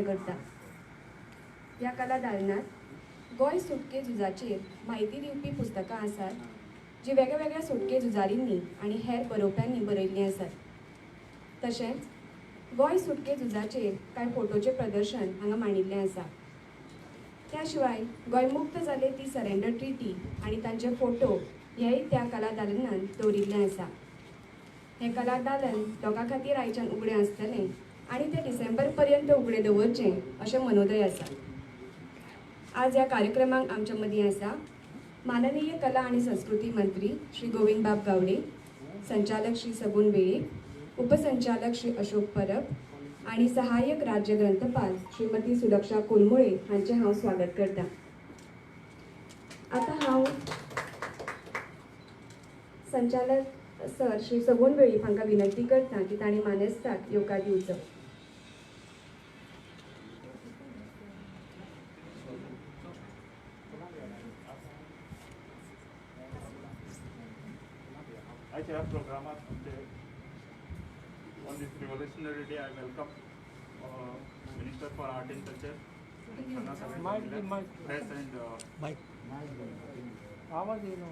उक्तें करता. ह्या कला दालनांत गोंय सुटके झुजाचेर म्हायती दिवपी पुस्तकां आसात जी वेगळ्या सुटके झुजारींनी आनी हेर बरोवप्यांनी बरयल्लीं आसात. तशेंच गोंय सुटके झुजाचेर कांय फोटोचें प्रदर्शन हांगा मांडिल्लें आसा. त्या शिवाय गोंय मुक्त जालें ती सरेंडर ट्रिटी आनी तांचे फोटो हेय त्या कला दालनांत दवरिल्लें आसा. हें कला दालन लोकां खातीर आयच्यान उगडें आसतलें आनी तें डिसेंबर पर्यंत उगडें दवरचें अशें मनोदय आसा. आज ह्या कार्यक्रमाक आमच्या मदीं आसा माननीय कला आनी संस्कृती मंत्री श्री गोविंद बाब गावडे, संचालक श्री सगुण वेळीप, उपसंचालक श्री अशोक परब आनी सहाय्यक राज्य ग्रंथपाल श्रीमती सुलक्षा कोलमुळे हांचें हांव स्वागत करता. आतां हांव संचालक सर श्री सगुण वेळीप हांकां विनंती करता की तांणी मानेस्ताक येवकार दिवचो. आयच्या ह्या प्रोग्रामात आमचे on this revolutionary day I welcome minister for art and culture, press and आवाज येयना.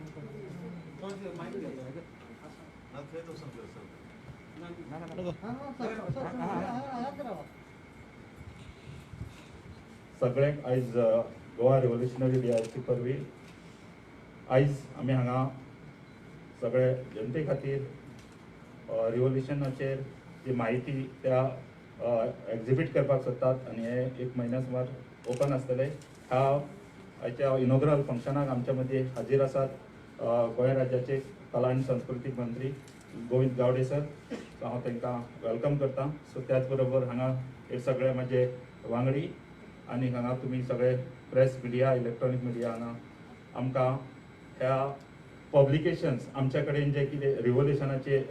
सगळ्यांक आयज गोवा रिव्होल्युशनरी डेची परवी. आयज आमी हांगा सगळे जनते खातीर रिव्होल्युशनाचेर जी म्हायती त्या एक्झिबीट करपाक सोदतात आनी हे एक म्हयन्या सुमार ओपन आसतले. ह्या आयच्या इनॉग्रल फंक्शनाक आमच्या मदीं हाजीर आसात गोंय राज्याचे कला आनी संस्कृतीक मंत्री गोविंद गावडे सर. सो हांव तांकां welcome करता. सो त्याच बरोबर हांगा हे सगळे म्हजे वांगडी आनी हांगा तुमी सगळे प्रेस मिडिया, इलेक्ट्रॉनीक मिडिया हांगा आमकां ह्या पब्लिकेशन्स आमच्या कडेन जे कितें रिव्होल्युशनाचे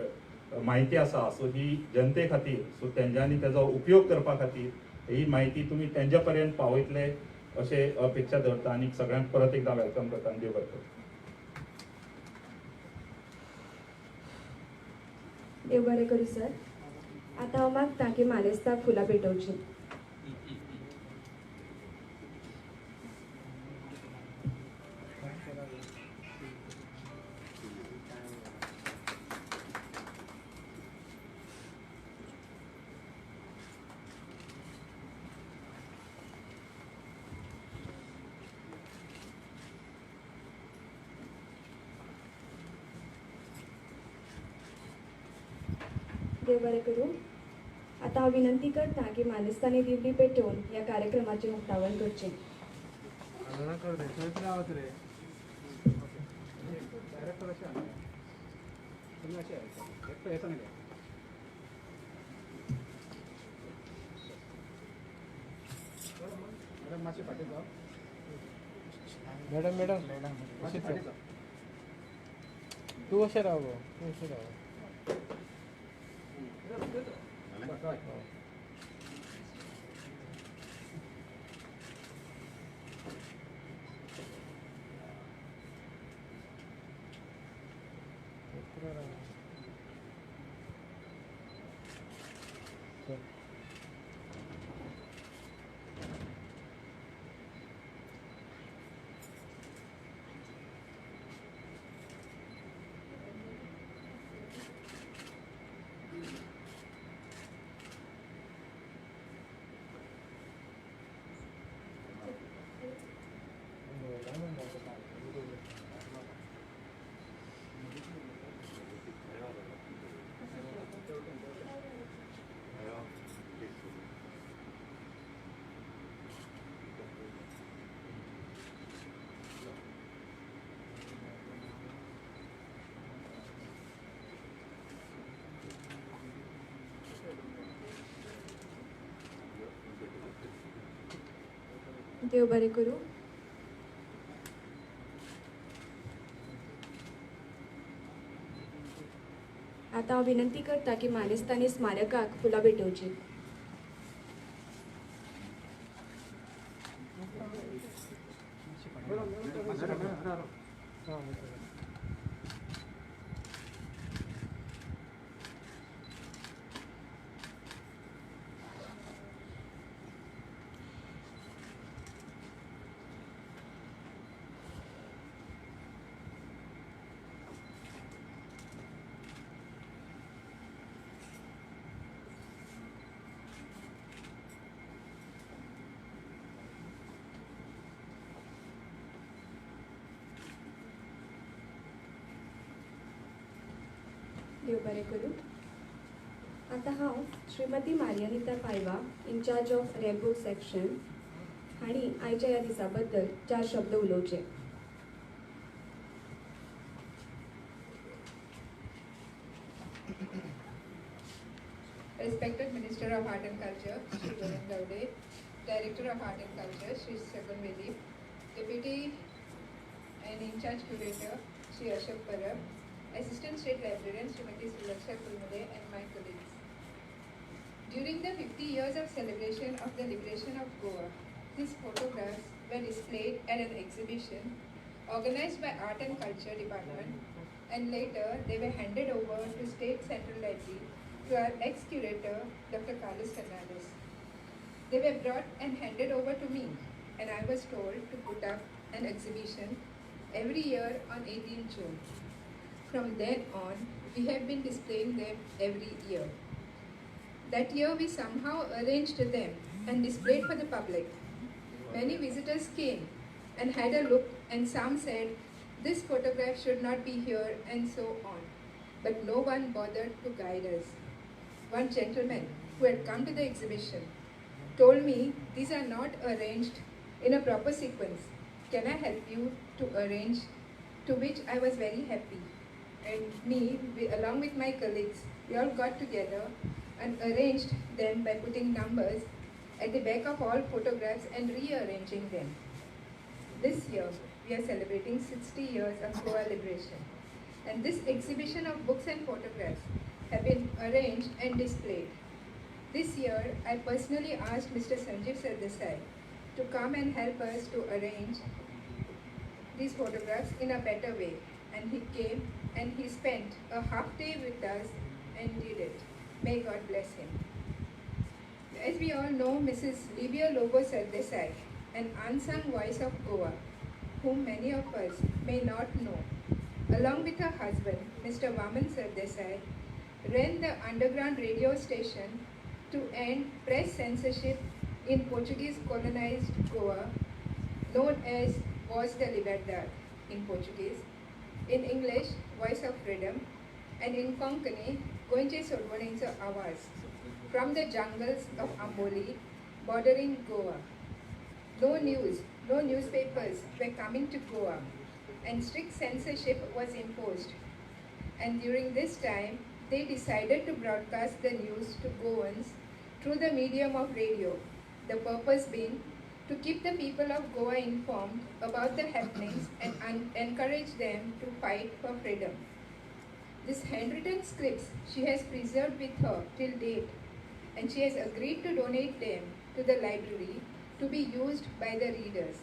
म्हायती आसा सो ही जनते खातीर, सो तेंच्यांनी तेजो उपयोग करपा खातीर ही म्हायती तुमी तेंच्या पर्यंत पावयतले अशें अपेक्षा दवरता आनी सगळ्यांक परत एकदां welcome करता आनी देव बरें करूं. देव बरें करूं सर. आतां हांव मागता की मानेस्ताक फुलां पेटोवचीं. देव बरें करूं. आतां हांव विनंती करता की मानेस्तांनी दिवली पेटोवन ह्या कार्यक्रमाचें उक्तावण करचें. मॅडम मॅडम तूं कशें राव गो, तूं कशें राव. देव बरें करूं. आतां हांव विनंती करता की मानेस्तांनी स्मारकाक फुलां भेटोवचीं. देव बरें करूं. आतां हांव Shrimati Marianita Paiva, incharge of rare book section, हांणी आयच्या ह्या दिसा बद्दल चार शब्द उलोवचे. Respected Minister of Art and Culture, Shri Govind Gaude, Director of Art and Culture, Shri Sagun Velip, Deputy and In Charge Curator, Shri Ashok Parab, Assistant State Librarian, Srimati Sulaksha Kulmade, and my colleagues. During the 50 years of celebration of the liberation of Goa, these photographs were displayed at an exhibition organized by Art and Culture Department, and later they were handed over to State Central Library to our ex-curator, Dr. Carlos Fernandez. They were brought and handed over to me, and I was told to put up an exhibition every year on 18 June. From then on, we have been displaying them every year. That year, we somehow arranged them and displayed for the public. Many visitors came and had a look, and some said, "This photograph should not be here," and so on. But no one bothered to guide us. One gentleman who had come to the exhibition told me, "These are not arranged in a proper sequence. Can I help you to arrange?" To which I was very happy. And me, along with my colleagues, we all got together and arranged them by putting numbers at the back of all photographs and rearranging them. This year, we are celebrating 60 years of Goa liberation. And this exhibition of books and photographs have been arranged and displayed. This year, I personally asked Mr. Sanjeev Sardesai to come and help us to arrange these photographs in a better way. And he came and he spent a half day with us and did it. May God bless him. As we all know, Mrs. Livia Lobo Sardesai, an unsung voice of Goa, whom many of us may not know, along with her husband, Mr. Vaman Sardesai, ran the underground radio station to end press censorship in Portuguese colonized Goa, known as Voz da Liberdade in Portuguese, in English, Voice of Freedom, and in Konkani, Goenche Sodvanencho Awaz, from the jungles of Amboli, bordering Goa. No news, no newspapers were coming to Goa, and strict censorship was imposed. And during this time, they decided to broadcast the news to Goans through the medium of radio, the purpose being to keep the people of Goa informed about the happenings and encourage them to fight for freedom. These handwritten scripts she has preserved with her till date, and she has agreed to donate them to the library to be used by the readers.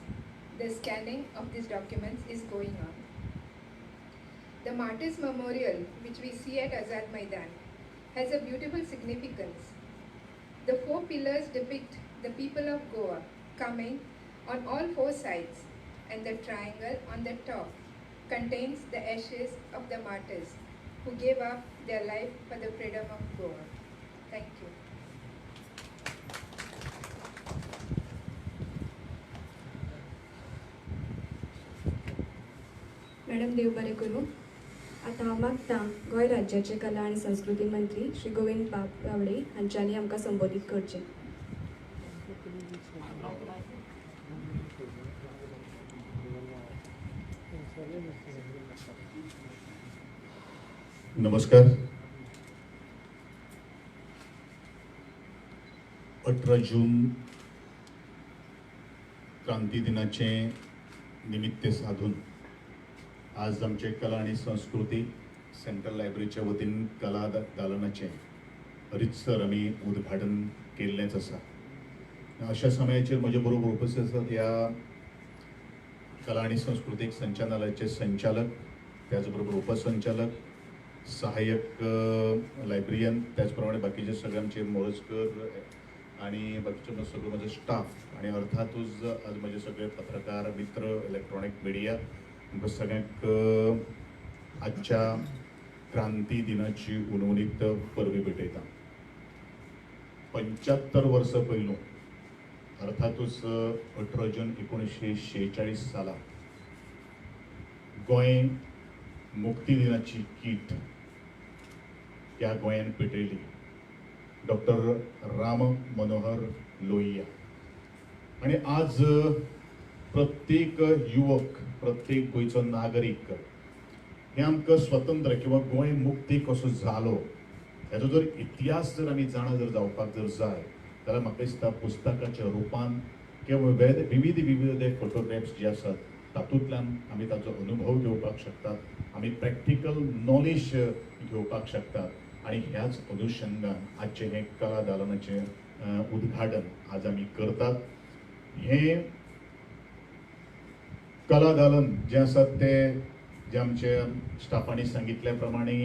The scanning of these documents is going on. The Martyrs Memorial, which we see at Azad Maidan, has a beautiful significance. The four pillars depict the people of Goa coming on all four sides, and the triangle on the top contains the ashes of the martyrs who gave up their life for the freedom of Goa. Thank you. Madam देव बरें करूं. आतां हांव मागतां गोंय राज्याचे कला आनी संस्कृती मंत्री श्री गोविंद बाब गावडे हांच्यांनी आमकां संबोधीत करचें. नमस्कार. 18 जून क्रांती दिनाचें निमित्त साधून आज आमचे कला आनी संस्कृती सेंट्रल लायब्ररीच्या वतीन कला दालनाचें रितसर आमी उद्घाटन केल्लेंच आसा. अशा समयाचेर म्हजे बरोबर उपस्थित आसात ह्या कला आनी संस्कृतीक संचालनालयाचे संचालक, त्याच बरोबर उपसंचालक, सहाय्यक लायब्रियन, त्याचप्रमाणे बाकीचे सगळे आमचे मोरजकर आणि बाकीचे सगळं माझं स्टाफ आणि अर्थातूच आज म्हजे सगळे पत्रकार मित्र, इलेक्ट्रॉनिक मिडिया, तुमकां सगळ्यांक आजच्या क्रांती दिनाची उनवणीत परबी भेटयता. 75 वर्सां पयलू अर्थातूच 18 जून 1946 साला गोंय मुक्ती दिनाची कीट ह्या गोंयान पेटयली, डॉक्टर राम मनोहर लोहिया. आनी आज प्रत्येक युवक, प्रत्येक गोंयचो नागरीक हे आमकां स्वतंत्र किंवा गोंय मुक्ती कसो जालो हेजो जर इतिहास जर आमी जाणा जर जावपाक जर जाय जाल्यार म्हाका दिसता पुस्तकाच्या रुपान किंवा विविध विविध फोटोग्राफ्स जे आसात तातूंतल्यान आमी ताचो अनुभव घेवपाक शकतात, आमी प्रॅक्टिकल नॉलेज घेवपाक शकतात. आनी ह्याच अनुशंगान आजचें हें कला दालनाचें उद्घाटन आज आमी करतात. हें कला दालन जें आसा तें जे आमच्या स्टाफांनी सांगितल्या प्रमाणे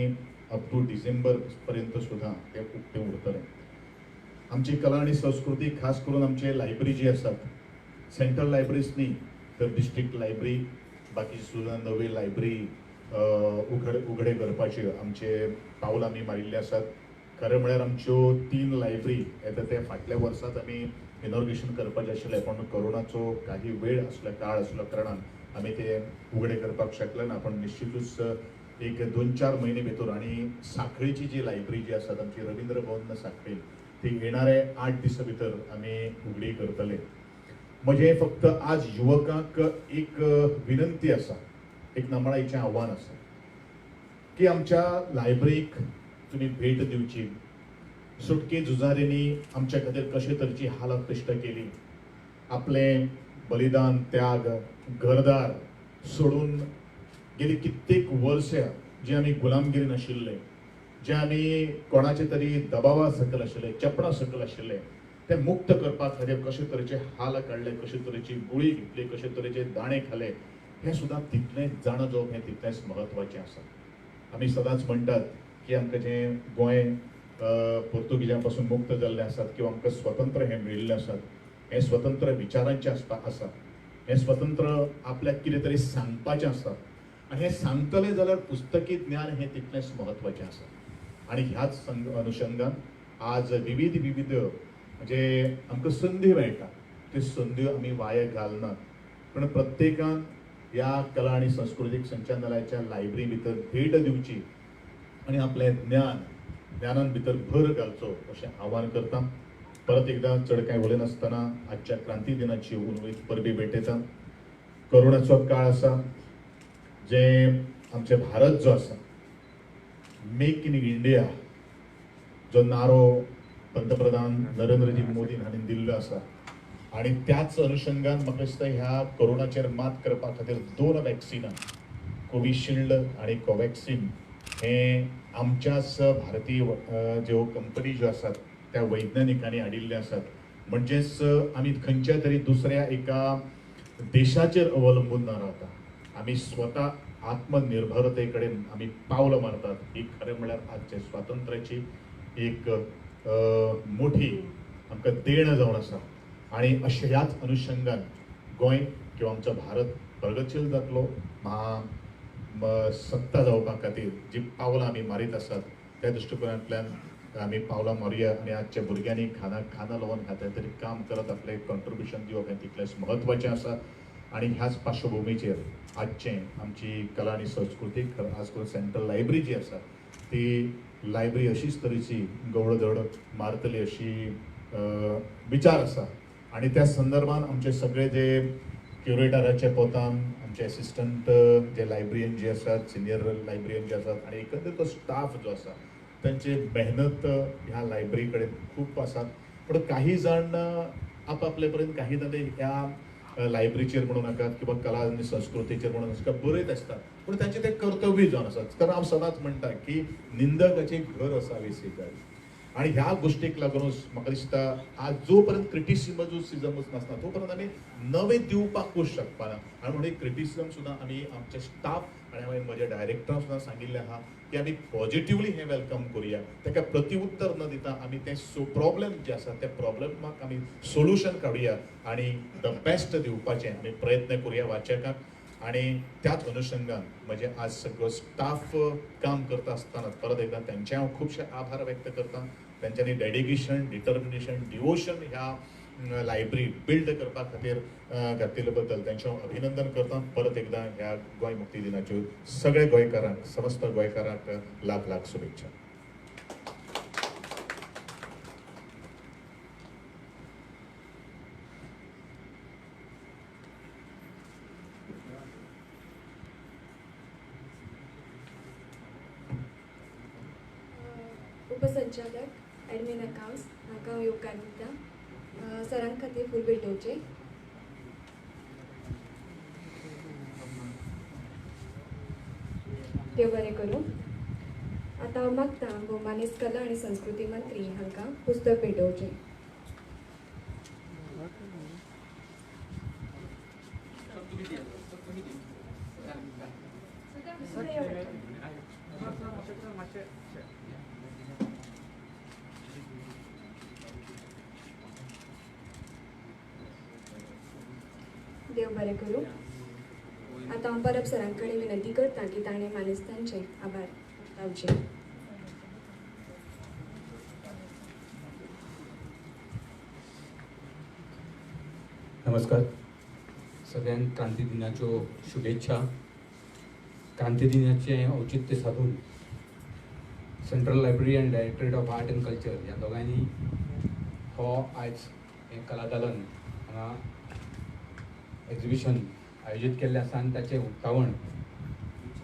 अप टू डिसेंबर पर्यंत सुद्दां तें उक्तें उरतलें. आमची कला आनी संस्कृती, खास करून आमचे लायब्ररी जी आसात, सेंट्रल लायब्ररीच न्ही तर डिस्ट्रिक्ट लायब्ररी, बाकीची सुद्दां नवी लायब्ररी उघडे करपाच्यो आमचे पावल आमी मारिल्ले आसात. खरें म्हळ्यार आमच्यो 3 लायब्ररी येता ते फाटल्या वर्सात आमी इनॉग्रेशन करपाचें आशिल्लें, पूण कोरोनाचो काही वेळ आसलो, काळ आसलो कारणान आमी ते उघडे करपाक शकले ना. पूण निश्चितूच एक 2-4 म्हयने भितर आनी साखळीची जी लायब्ररी जी आसात आमची रवींद्र भवन साखळी, ती येणारे 8 दिसां भितर आमी उघडी करतले. म्हजें फक्त आज युवकांक एक विनंती आसा, एक नमळायेचें आव्हान आसा की आमच्या लायब्ररीक तुमी भेट दिवची. सुटके झुजाऱ्यांनी आमच्या खातीर कशे तरेची हालत कश्ट केली, आपलें बलिदान, त्याग, घरदार सोडून गेली कित्येक वर्सां जे आमी गुलामगिरीन आशिल्ले, जे आमी कोणाचे तरी दबावा सकयल आशिल्ले, चेपणा सकयल आशिल्ले, ते मुक्त करपा खातीर कशे तरेचे हाल काडले, कशे तरेची गुळी घेतली, कशे तरेचे दाणे खाले, हें सुद्दां तितलेंच जाणा जावप हें तितलेंच म्हत्वाचें आसा. आमी सदांच म्हणटात की आमकां जें गोंय पोर्तुगीजां पासून मुक्त जाल्लें आसात किंवा आमकां स्वतंत्र हें मेळिल्लें आसात, हें स्वतंत्र विचारांचें आसा, हें स्वतंत्र आपल्याक कितें तरी सांगपाचें आसा आनी हें सांगतलें जाल्यार पुस्तकी ज्ञान हें तितलेंच म्हत्वाचें आसा. आनी ह्याच अनुशंगान आज विविध विविध म्हणजे आमकां संदी मेळटा, त्यो संद्यो आमी वाया घालनात, पूण प्रत्येकान ह्या कला आनी संस्कृतीक संचालनालयाच्या लायब्ररी भितर भेट दिवची आनी आपलें ज्ञानान भितर भर घालचो अशें आव्हान करता. परत एकदां चड कांय उलयनासतना आजच्या क्रांती दिनाची उर्वरीत परबी भेटयता. कोरोनाचो काळ आसा, जे आमचे भारत जो आसा मेक इन इंडिया जो नारो पंतप्रधान नरेंद्रजी मोदी हांणी दिल्लो आसा आनी त्याच अनुशंगान म्हाका दिसता ह्या कोरोनाचेर मात करपा खातीर 2 वॅक्सिनां, कोविशिल्ड आनी कोवॅक्सिन, हें आमच्याच भारतीय ज्यो कंपनी ज्यो आसात त्या वैज्ञानिकांनी हाडिल्ले आसात. म्हणजेच आमी खंयच्या तरी दुसऱ्या एका देशाचेर अवलंबून न रावता आमी स्वता आत्मनिर्भरते कडेन आमी पावलां मारतात. ही खरें म्हळ्यार आजच्या स्वातंत्र्याची एक मोठी आमकां देण जावन आसा आनी अशें ह्याच अनुशंगान गोंय किंवा आमचो भारत प्रगतशील जातलो. सत्ता जावपा खातीर जी पावलां आमी मारीत आसात त्या दृश्टिकोनांतल्यान आमी पावलां मारुया आनी आजच्या भुरग्यांनी खाना लावन खात्या तरी काम करत आपलें कॉन्ट्रिब्युशन दिवप हें तितलेंच म्हत्वाचें आसा. आनी ह्याच पार्श्वभुमीचेर आजचें आमची कला आनी संस्कृती, खास करून सेंट्रल लायब्ररी जी आसा ती लायब्ररी अशीच तरेची गवळधड मारतली अशी विचार आसा. आनी त्या संदर्भान आमचे सगळे जे क्युरेटराचे पोतान आमचे एसिस्टंट जे लायब्ररीयन जे आसात, सिनियर लायब्ररीयन जे आसात आनी एकंदर तो स्टाफ जो आसा तांची मेहनत ह्या लायब्ररी कडेन खूब आसात. पूण काही जाण आपआपले पर्यंत काही जाण ह्या लायब्ररीचेर म्हणूं नाकात किंवा कला आनी संस्कृतीचेर म्हणूं नाका, बरयत आसतात, पूण तांचें तें कर्तव्य जावन आसा. कारण हांव सदांच म्हणटा की निंदकाचें घर असावे शेजारी. आनी ह्या गोश्टीक लागूनच म्हाका दिसता आज जो पर्यंत क्रिटिसिजमूच नासना तो पर्यंत आमी नवें दिवपाकूच शकपाना. आनी म्हणून क्रिटिसिजम सुद्दां आमी आमचे स्टाफ आनी हांवें म्हज्या डायरेक्टरान सुद्दां सांगिल्लें आहा की आमी पॉजिटिवली हें welcome करुया, ताका प्रतिउत्तर न दिता आमी तें प्रॉब्लेम जे आसा त्या प्रॉब्लेमाक आमी सोल्युशन काडुया आनी the best दिवपाचें आमी प्रयत्न करुया वाचकांक. आनी त्याच अनुशंगान म्हजें आज सगळो स्टाफ काम करता आसतना परत एकदां तांचे हांव खुबशे आभार व्यक्त करता. तांच्यांनी डेडिकेशन, डिटर्मिनेशन, डिवोशन ह्या लायब्ररी बिल्ड करपा खातीर घातिल्ले बद्दल तांचें हांव अभिनंदन करता. परत एकदां ह्या गोंय मुक्ती दिनाच्यो सगळे गोंयकारांक, समस्त गोंयकारांक लाख लाख शुभेच्छा. उपसंचालक एडमिन अकाउंट्स हांकां हांव येवकार दिता. सरां खातीर फूल भेटोवचें. देव बरें करूं. आतां हांव मागतां भोवमानेस्त कला आनी संस्कृती मंत्री हांकां पुस्तक भेटोवचें. देव बरें करूं. आतां हांव परब सरां कडेन विनंती करता की ताणें मानेस्तांचे आभार उक्तावचे. नमस्कार सगळ्यांक क्रांती दिनाच्यो शुभेच्छा. क्रांती दिनाचें औचित्य साधून central library and directorate of art and culture ह्या दोगांयनी हो आयज हें कलादालन हांगा एक्झिबिशन आयोजीत केल्लें आसा आनी ताचें उक्तावण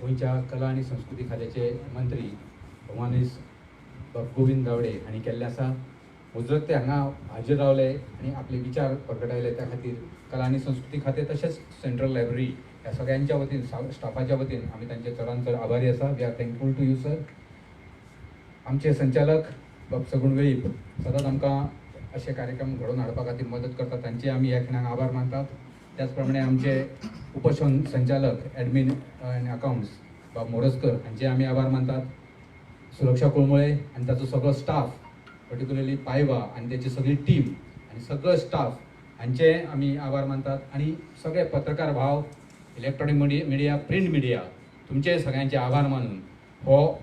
गोंयच्या कला आनी संस्कृती खात्याचे मंत्री भोवमानेस्त गोविंद गावडे हांणी केल्लें आसा. मुजरत ते हांगा हाजीर रावले आनी आपले विचार प्रगटायले त्या खातीर कला आनी संस्कृती खातें तशेंच सेंट्रल लायब्ररी ह्या सगळ्यांच्या वतीन स्टाफाच्या वतीन आमी तांचे चडान चड आभारी आसा. We are thankful to you sir. आमचे संचालक बाब सगुण वेळीप सदांच आमकां अशे कार्यक्रम घडोवन हाडपा खातीर मदत करतात, तांचे आमी ह्या खिणाक आभार मानतात. त्याच प्रमाणे आमचे उपसंचालक एडमिन आनी अकाउंट्स बाब मोरजकर हांचे आमी आभार मानतात. सुरक्षा कुळमुळे आनी ताचो सगळो स्टाफ पर्टिक्युलरली पायवा आनी त्याची सगळी टीम आनी सगळो स्टाफ हांचे आमी आभार मानतात. आनी सगळे पत्रकार भाव, इलेक्ट्रॉनीक मिडिया, प्रिंट मिडिया तुमचे सगळ्यांचे आभार मानून हो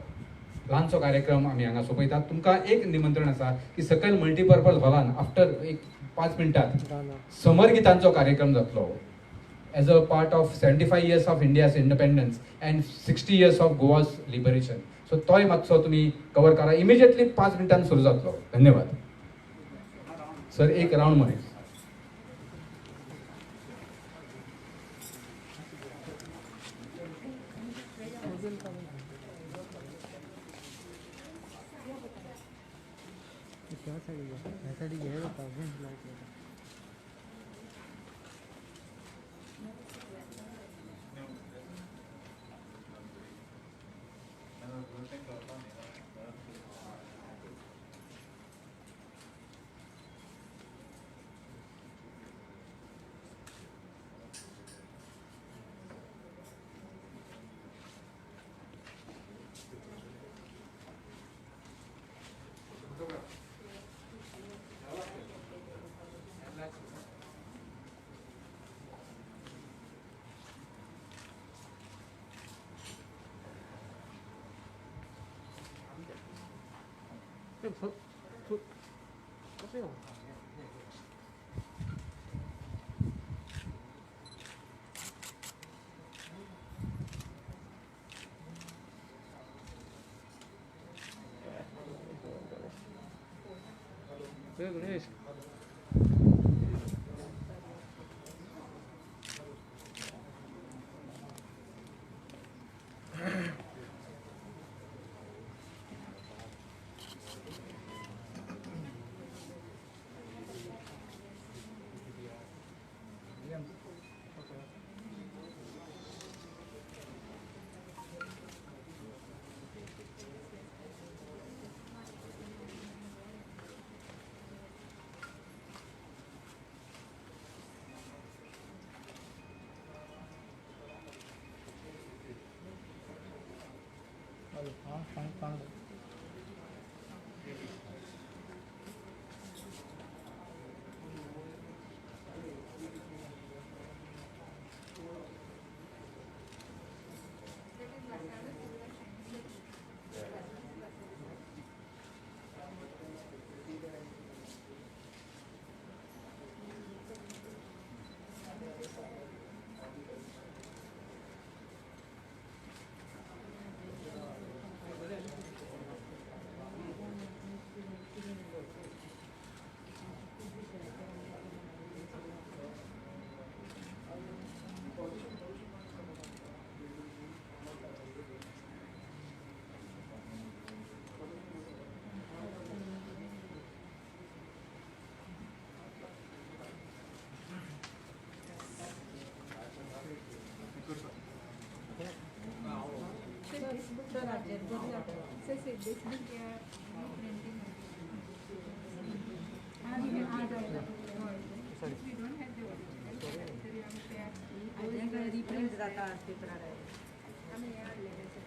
ल्हानसो कार्यक्रम आमी हांगा सोंपयतात. तुमकां एक निमंत्रण आसा की सकयल मल्टीपर्पज हॉलान आफ्टर एक 5 मिनटात समर गितांचो कार्यक्रम जातलो as a part of 75 years of India's independence and 60 years of Goa's liberation. So तोय मातसो तुमी कवर करा. इमिजिएटली 5 मिनटान सुरू जातलो. धन्यवाद सर. एक रावंड मनीस. Ganesh. Sir, this book they are reprinting. We don't have the original. तरी आमी ते रिप्रिंट जाता पेपरार. आमी हें हाडलेलें सर.